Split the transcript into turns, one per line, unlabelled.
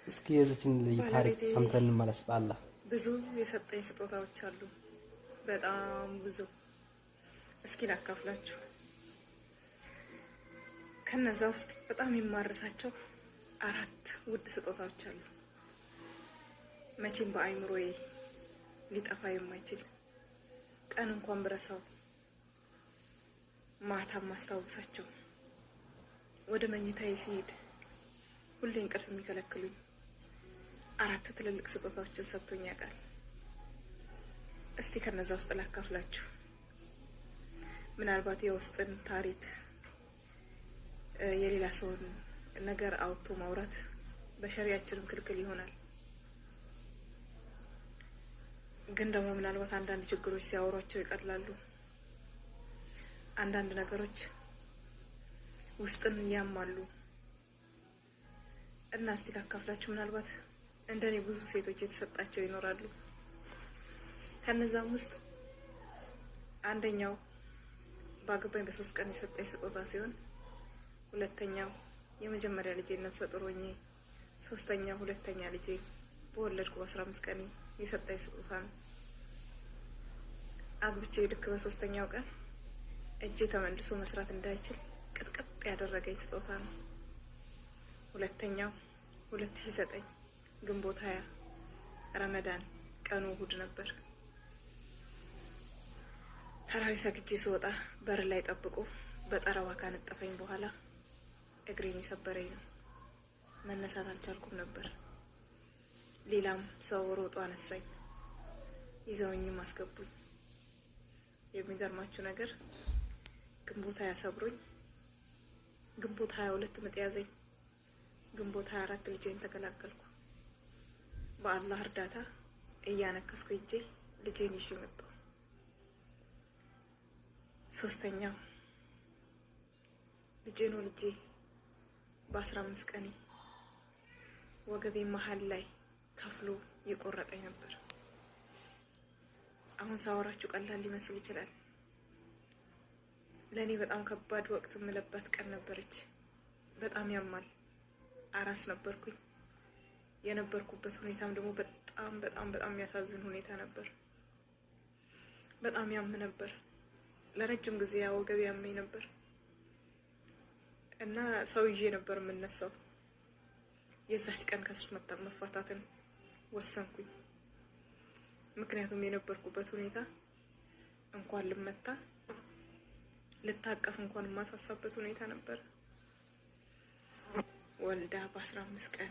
እስኪ የዚችን ልጅ ታሪክ
ባለቤቴ
ሰምተን እንመለስ። በአላህ
ብዙ የሰጠኝ ስጦታዎች አሉ፣ በጣም ብዙ። እስኪ ላካፍላችሁ። ከነዛ ውስጥ በጣም የማረሳቸው አራት ውድ ስጦታዎች አሉ። መቼም በአይምሮዬ ሊጠፋ የማይችል፣ ቀን እንኳን ብረሳው ማታ ማስታውሳቸው፣ ወደ መኝታዬ ሲሄድ ሁሌ እንቅልፍ የሚከለክሉኝ አራት ትልልቅ ስጦታዎችን ሰጥቶኝ ያውቃል። እስቲ ከነዛ ውስጥ ላካፍላችሁ። ምናልባት የውስጥን ታሪክ፣ የሌላ ሰውን ነገር አውጥቶ ማውራት በሸሪያችንም ክልክል ይሆናል። ግን ደግሞ ምናልባት አንዳንድ ችግሮች ሲያወሯቸው ይቀላሉ። አንዳንድ ነገሮች ውስጥን ያማሉ እና እስቲ ላካፍላችሁ። ምናልባት እንደኔ ብዙ ሴቶች የተሰጣቸው ይኖራሉ። ከነዛም ውስጥ አንደኛው ባገባኝ በ3 ቀን የሰጠኝ ስጦታ ሲሆን፣ ሁለተኛው የመጀመሪያ ልጄ ነፍሰ ጡር ሆኜ፣ ሶስተኛው ሁለተኛ ልጄ በወለድኩ በ15 ቀን የሰጠኝ ስጦታ ነው። አግብቼ ልክ በሶስተኛው ቀን እጄ ተመልሶ መስራት እንዳይችል ቅጥቅጥ ያደረገኝ ስጦታ ነው። ሁለተኛው 2009 ግንቦት 20 ረመዳን፣ ቀኑ እሁድ ነበር። ተራዊ ሰግጄ ስወጣ በር ላይ ጠብቆ በጠረባ ካነጠፈኝ በኋላ እግሬን የሰበረኝ ነው። መነሳት አልቻልኩም ነበር። ሌላም ሰው ሮጦ አነሳኝ፣ ይዘውኝም አስገቡኝ። የሚገርማችሁ ነገር ግንቦት 20 ሰብሮኝ ግንቦት 22 ምጥ ያዘኝ። ግንቦት 24 ልጄን ተገላገልኩ። በአላህ እርዳታ እያነከስኩ እጄ ልጄን ይዤ መጣሁ። ሶስተኛው ልጄን ወልጄ በ15 ቀኔ ወገቤ መሀል ላይ ከፍሎ የቆረጠኝ ነበር። አሁን ሳወራችሁ ቀላል ሊመስል ይችላል። ለእኔ በጣም ከባድ ወቅት የምለባት ቀን ነበረች። በጣም ያማል። አራስ ነበርኩኝ። የነበርኩበት ሁኔታም ደግሞ በጣም በጣም በጣም የሚያሳዝን ሁኔታ ነበር። በጣም ያም ነበር። ለረጅም ጊዜ ያ ወገብ ያመኝ ነበር እና ሰው ይዤ ነበር የምነሳው። የዛች ቀን ከሱ መፋታትን ወሰንኩኝ። ምክንያቱም የነበርኩበት ሁኔታ እንኳን ልመታ ልታቀፍ እንኳን የማሳሳበት ሁኔታ ነበር። ወልዳ በ15 ቀን